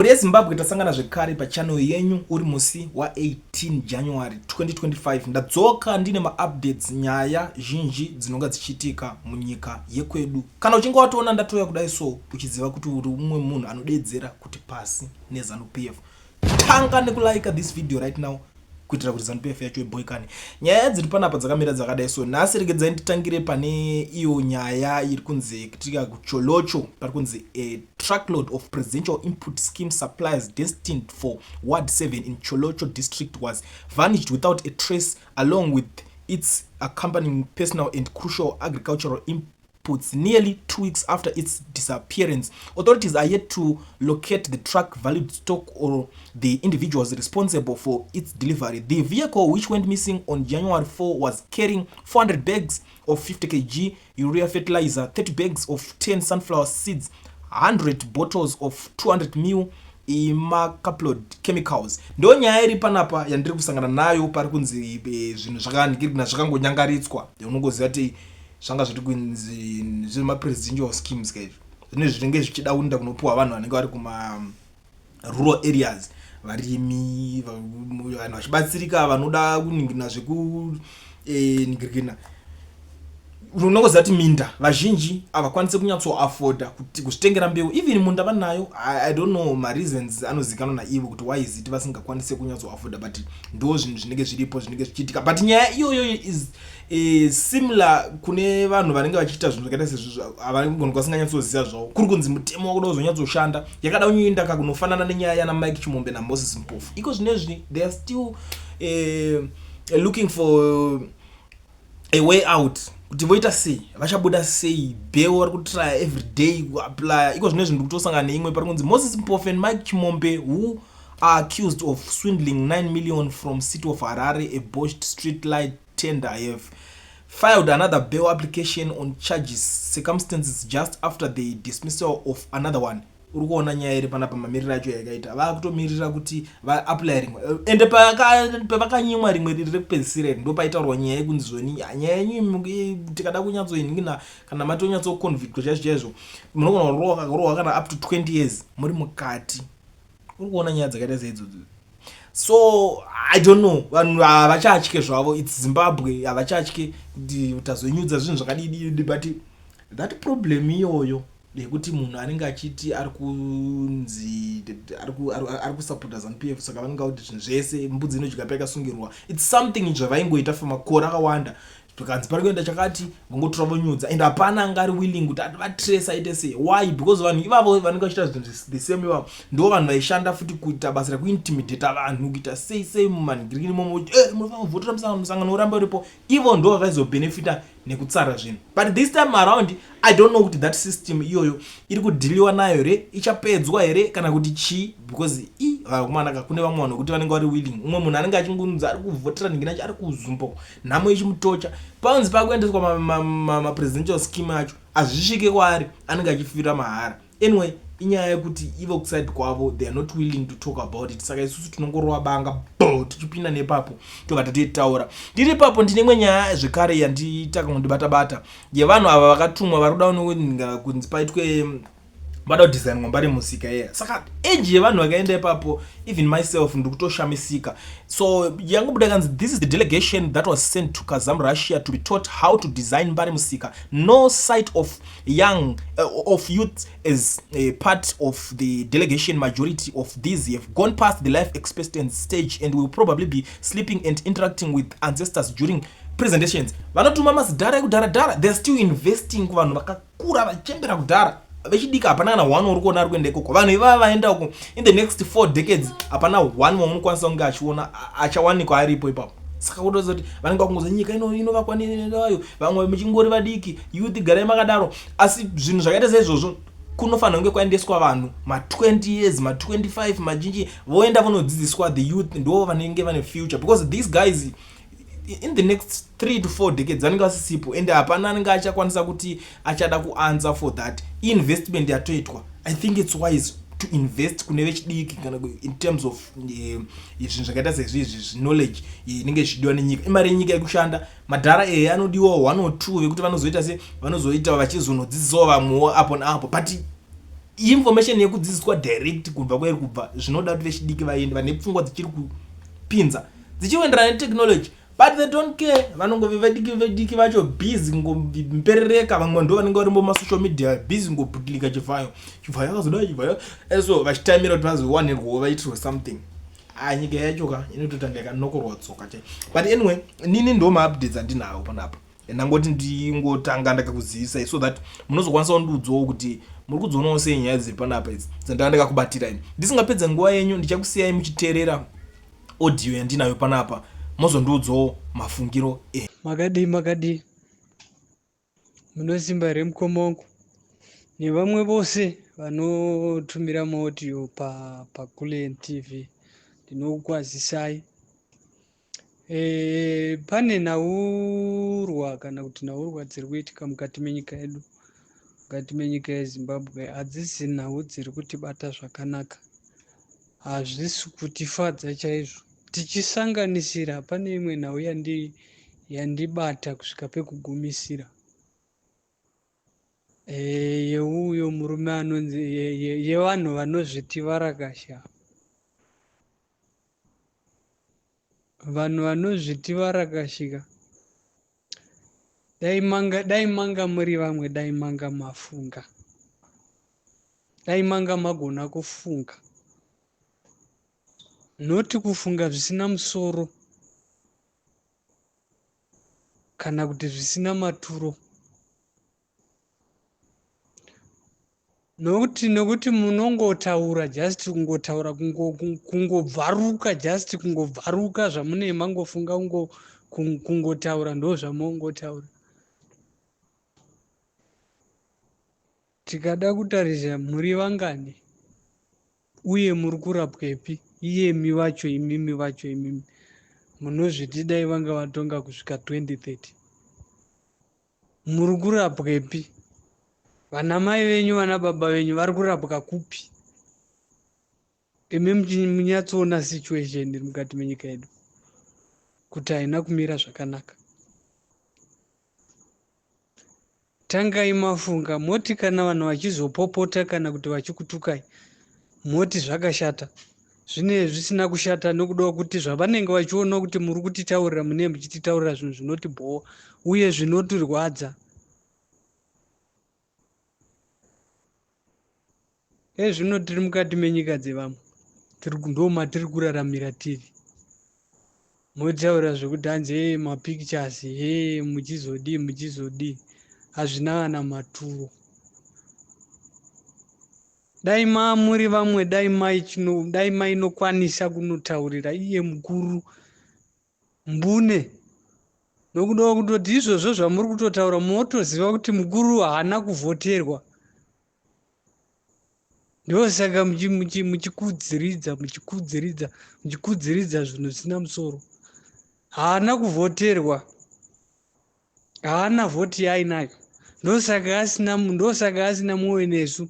Mhuri yeZimbabwe, tasangana zvekare pachannel yenyu. Uri musi wa18 January 2025. Ndadzoka ndine maupdates, nyaya zhinji dzinonga dzichiitika munyika yekwedu. Kana uchinge watoona ndatoya kudai, so uchiziva kuti uri umwe munhu anodedzera kuti pasi neZANU PF, tanga nekulike this video right now kuitira kuti ZANU PF yacho iboikane. Nyaya dziri panapa dzakamira dzakadai. So nhasi regedzai nditangire pane iyo nyaya iri kunzi kuitika kuTsholotsho. Pari kunzi a truckload of presidential input scheme supplies destined for Ward 7 in Tsholotsho District was vanished without a trace, along with its accompanying personal and crucial agricultural inputs, nearly 2 weeks after its disappearance. Authorities are yet to locate the truck, valued stock, or the individuals responsible for its delivery. The vehicle, which went missing on January 4, was carrying 400 bags of 50 kg urea fertilizer, 30 bags of 10 sunflower seeds, 100 bottles of 200 mil imacloprid chemicals. Ndo nyaya iri panapa yandiri kusangana nayo. Pari kunzi zvinhu zvakaningirina zvakangonyangaridzwa. Unongoziva kuti zvanga zviri kunzi zvemapresidential schemes kaizvo, zvine zvinenge zvichida kuenda kunopiwa vanhu vanenge vari kuma rural areas, varimi, vanhu vachibatsirika, vanoda kuningirina zvekuningirikina. Unongoziva kuti minda vazhinji havakwanisi kunyatsoafforda kuti kuzvitengera mbeu, even munda vanayo. I don't know, mareasons anozikanwa naivo kuti why is it vasingakwanisi kunyatsoafforda, but ndo zvinhu zvinenge zviripo, zvinenge zvichiitika. But nyaya iyoyo is similar kune vanhu vanenge vachiita zvinhu zvakaita sezvizvo, havagoni vasinganyatsoziva zvavo. Kuri kunzi mutemo wakuda kuzonyatsoshanda yakada kunyoenda kakunofanana nenyaya yana Mike Chimombe naMoses Mpofu. Iko zvinezvi they are still looking for a way out kuti voita sei, vachabuda sei bail. Vari kutrya every day kuapplya. Iko zvinezvi ndiri kutosangana neimwe pari kunzi Moses Mpofu and Mike Chimombe, who are accused of swindling 9 million from City of Harare a botched street light tender, have filed another bail application on charges circumstances just after the dismissal of another one. Uri kuona nyaya iri panapa, mamiriro acho yakaita, vakutomirira kuti vaapply rimwe. Ende pavakanyimwa rimwe riri rekupedzisira iri, ndo paitaurwa nyaya yekunzi zvoni nyaya yenyu tikada kunyatsoiningina, kana matonyatsoconvictwa chaizvo chaizvo, munogona kurohwa kana up to 20 years muri mukati. Uri kuona nyaya dzakaita seidzodzo. So I don't know, vanhu havachatye zvavo. It's Zimbabwe, havachatye kuti tazonyudza zvinhu zvakadidi. But that problem iyoyo yekuti munhu anenge achiti ari kunzi ari kusapota ZANU PF, saka vanenge kuti zvinhu zvese mbudzi inodya paikasungirwa. It's something zvavaingoita for makore akawanda. Zvikanzi pari kuenda chakati, vongotora vonyudza, and hapana anga ari willing kuti vatrace, aite sei. Why? Because vanhu ivavo vanenge vachiita zvinhu the same ivavo ndo vanhu vaishanda futi kuita basa rekuintimidata vanhu, kuita sei sei mumanhingirikini momo, kuti munofanira kuvhotera musangano, musangano uramba uripo. Ivo ndo vaizobhenefita nekutsara zvinhu. But this time around I don't know kuti that system iyoyo iri kudhiliwa nayo here, ichapedzwa here kana kuti chii, because i vakomanaka, kune vamwe vanhu vekuti vanenge vari willing. Umwe munhu anenge achingunzi ari kuvhotera nhingi, ari kuzumba nhamo ichimutocha, paunzi pakuendeswa mapresidential scheme acho, hazvisvike kwaari, anenge achifira mahara. Anyway, inyaya yekuti ivo kuside kwavo they are not willing to talk about it. Saka isusu tinongorova banga bo tichipinda nepapo, tobva tatoitaura. Ndiri ipapo, ndine imwe nyaya zvekare yandiita kundibata bata yevanhu ava vakatumwa vari kuda kunzi paitwe, vada kudesignwa Mbare Musika iya. Saka age yevanhu vakaenda ipapo, even myself ndiri kutoshamisika. So yangobuda kanzi, "This is the delegation that was sent to Kazan, Russia, to be taught how to design Mbare Musika. No sight of young of youth as a part of the delegation. Majority of these have gone past the life expectancy stage and will probably be sleeping and interacting with ancestors during presentations." Vanotuma mazidhara ekudharadhara. They are still investing kuvanhu vakakura, vachembera kudhara. Vechidiki hapana kana one uri kuona ari kuenda ikoko. Vanhu ivava vaenda uko, in the next 4 decades hapana one waunokwanisa kunge achiona achawanikwa aripo ipapo. Saka kutoza kuti vanenge vakungoza nyika ino inovakwa nevayo vamwe muchingori vadiki. Youth, garai makadaro. Asi zvinhu zvakaita saizvozvo, kunofanira kunge kwaendeswa vanhu ma20 years, ma25, majinji, voenda vonodzidziswa. The youth ndo vanenge vane future, because these guys in the next 3 to 4 decades vanenge vasisipo, and hapana anenge achakwanisa kuti achada kuanswer for that investment yatoitwa. I think it's wise to invest kune vechidiki kana in terms of zvinhu zvakaita sezvizvi, knowledge inenge ichidiwa nenyika. Imari yenyika yekushanda. Madhara ehe anodiwawo one or two vekuti vanozoita se vanozoita vachizonodzidzisawo vamwewo apo neapo, but Information yekudzidziswa direct kubva kwairi kubva zvinoda kuti vechidiki vaende vane pfungwa dzichiri kupinza dzichiri kuenderana netechnology, but they don't care. Vanongove vediki vediki vacho busy ngomperereka, vamwe ndo vanenge vari mumasocial media busy ngobhutilika Chivhayo, Chivhayo akazodai, Chivhayo, so vachitamira kuti vazowanirwawo vaitirwe something. Ah, nyika yacho ka inototanga yakanokorwa tsoka chai. But anyway, nini ndo maupdates andinawo panapa. Ndangoti ndingotanga ndakakuzivisai so that munozokwanisa kundiudzawo kuti muri kudzionawo sei nyaya dziri panapa idzi dzandanga ndakakubatira ini. Ndisingapedze nguva yenyu, ndichakusiyai muchiteerera audio yandinayo panapa, mozondiudzawo mafungiro e Makadii, makadii? Munosimba here mukoma wangu nevamwe vose vanotumira maaudio paKulen TV? Ndinokukwazisai. Pane nhaurwa kana kuti nhaurwa dziri kuitika mukati menyika yedu, mukati menyika yeZimbabwe. Hadzisi nhau dziri kutibata zvakanaka, hazvisi kutifadza chaizvo. Tichisanganisira pane imwe nhau yandi yandibata kusvika pekugumisira, yeuyo murume anonzi yevanhu vanozviti varakasha. Vanhu vanozviti varakashika, dai manga dai manga muri vamwe, dai manga mafunga, dai manga magona kufunga, noti kufunga zvisina musoro kana kuti zvisina maturo. Nokuti munongotaura just kungotaura, kungobvaruka, just kungobvaruka zvamunee mangofunga, kungotaura ndo zvamongotaura. Tikada kutarisa, muri vangani uye muri kurapwepi iyemi vacho, imimi vacho, imimi munozviti dai vanga vatonga kusvika 2030? Muri kurapwepi? Vana mai venyu, vana baba venyu vari kurapwa kupi? Imi munyatsoona situation iri mukati menyika yedu kuti haina kumira zvakanaka. Tangai mafunga, moti kana vanhu vachizopopota kana kuti vachikutukai, moti zvakashata. Zvine zvisina kushata nekuda kwekuti zvavanenge vachiona kuti muri kutitaurira, munee muchititaurira zvinhu zvinotibhowa uye zvinotirwadza. Ezvino tiri mukati menyika dzevamwe, tiri ndo matiri kuraramira tiri. Motaura zvekuti hanzi hee mapictures, hee muchizodii, muchizodii, hazvina kana maturo. Dai mamuri vamwe, dai mai chino, dai mainokwanisa kunotaurira iye mukuru mbune, nokuda kwekutoti izvozvo zvamuri kutotaura motoziva kuti mukuru haana kuvhoterwa. Ndosaka muchikudziridza, muchikudziridza, muchikudziridza zvinhu zvisina musoro. Haana kuvhoterwa, haana vhoti yaainayo, ndosaka asina mwoyo nesu.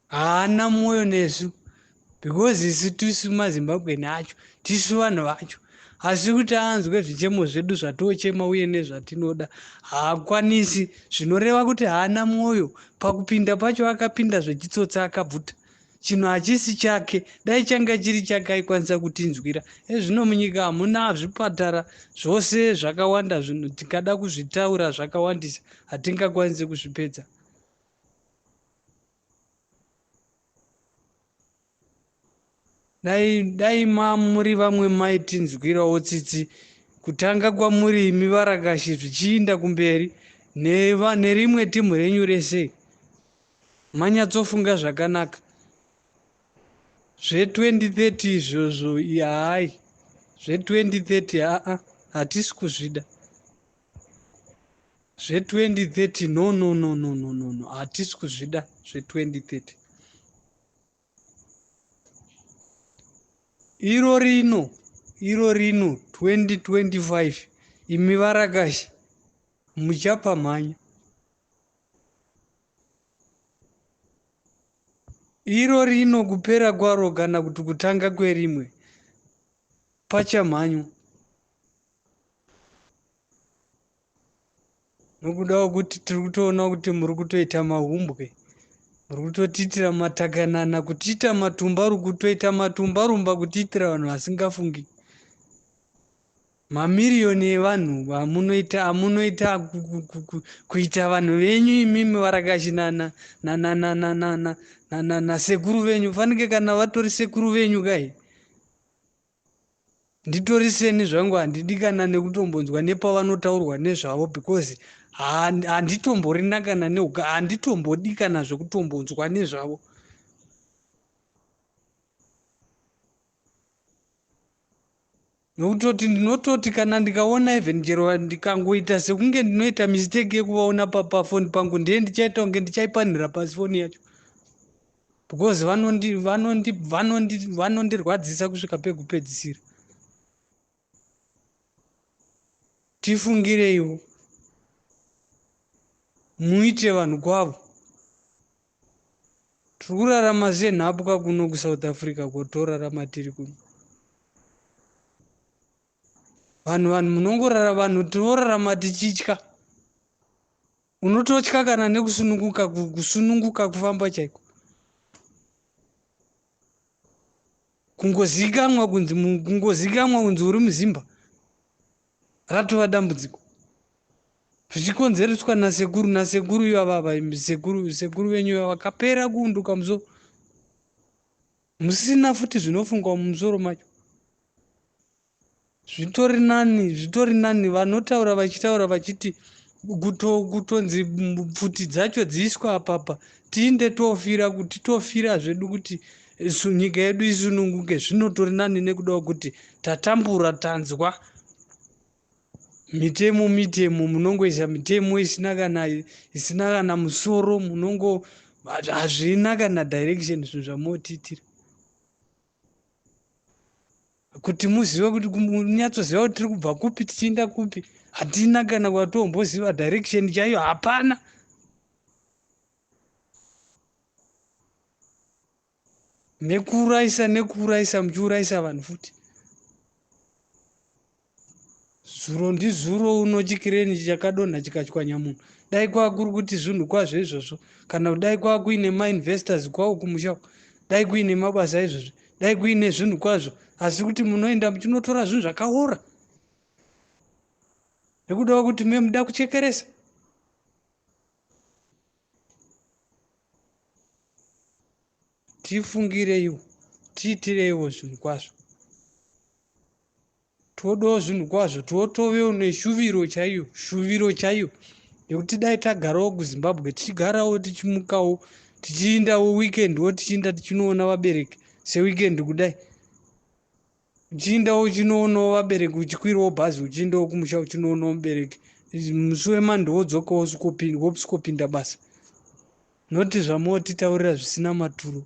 Haana mwoyo nesu because isu tisu maZimbabwean acho, tisu vanhu vacho. Asi kuti anzwe zvichemo zvedu zvatochema uye nezvatinoda haakwanisi, zvinoreva kuti haana mwoyo. Pakupinda pacho akapinda zvechitsotsi, akabvuta chinhu hachisi chake. Dai changa chiri chake aikwanisa kutinzwira. Ezvino munyika hamuna zvipatara zvose zvakawanda, zvinhu tikada kuzvitaura zvakawandisa, hatingakwanisi kuzvipedza. Dai mamuri vamwe maitinzwirawo tsitsi, kutanga kwamuri imi varakashi zvichiinda kumberi nerimwe timu renyu rese, manyatsofunga zvakanaka. Zve2030 izvozvo, hai, zve2030 aa, hatisi kuzvida. Zve2030, no, no, no, no, no, no, no, hatisi kuzvida zve2030. Iro rino, iro rino 2025, imi varakashi muchapamhanya. Iro rino kupera kwaro kana kuti kutanga kwerimwe pachamhanywa. Nokuda kwekuti tiri kutoona kuti muri kutoita mahumbwe, muri kutotiitira matakanana, kutiita matumbaru, kutoita matumbarumba, kutiitira vanhu vasingafungi. Mamiriyoni evanhu amunoita amunoita kuita vanhu venyu imimi varakashi nasekuru venyu, fanike kana vatori sekuru venyu kai. Nditori seni zvangu handidi kana nekutombonzwa nepavanotaurwa nezvavo because handitomborina kana neuka, handitombodi kana zvekutombonzwa nezvavo. Nokutoti ndinototi kana ndikaona even chero ndikangoita sekunge ndinoita mistake yekuvaona pafoni pangu, ndiye ndichaita kunge ndichaipanhira pasi foni yacho because vanondirwadzisa kusvika pekupedzisira. Tifungireiwo, muite vanhu kwavo. Tiri kurarama senhapwa kuno kuSouth Africa kwatorarama tiri kuno. Vanhu vanhu munongorara vanhu tinorarama tichitya. Unototya kana nekusununguka kusununguka kufamba chaiko. Kungozikamwa kunzi kungozikamwa kunzi uri muZimba ratova dambudziko. Zvichikonzereswa nasekuru nasekuru ivava, sekuru sekuru venyu ivava vakapera kuunduka musoro. Musina futi zvinofungwa mumusoro macho. Zvitori nani, zvitori nani vanotaura vachitaura vachiti kutonzi pfuti dzacho dziiswa apapa tiinde tofira kuti tofira zvedu kuti nyika yedu isununguke. Zvinotori nani nekuda kwekuti tatambura, tanzwa mitemo mitemo munongoisa mitemo isina kana isina kana musoro, munongo hazvina kana direction zvinhu zvamotiitira. Kuti muzive kuti munyatsoziva kuti tiri kubva kupi tichienda kupi, hatina kana kwatomboziva direction chaiyo, hapana. Nekuurayisa nekuurayisa muchiurayisa vanhu futi. Zuro ndizuro uno chikireni chakadonha chikatyanya munhu. Dai kwakuri kuti zvinhu kwazvo izvozvo, kana dai kwakuine mainvestors kwawo kumusha, dai kuine mabasa izvozvo, dai kuine zvinhu kwazvo. Asi kuti munoenda muchinotora zvinhu zvakaora nekuda kwekuti me muda kuchekeresa. Tifungireiwo, tiitireiwo zvinhu kwazvo. Todawo zvinhu kwazvo, totovewo neshuviro chaiyo, shuviro chaiyo yekuti dai tagarawo kuZimbabwe, tichigarawo tichimukawo, tichiindawo weekendwo, tichiinda tichinoona vabereki seweekend kudai, uchiindawo uchinoonawo vabereki, uchikwirawo bhazi uchiindawo kumusha uchinoonawo mubereki musi wemande, wodzoka wosvikopinda basa, noti zvamotitaurira zvisina maturo.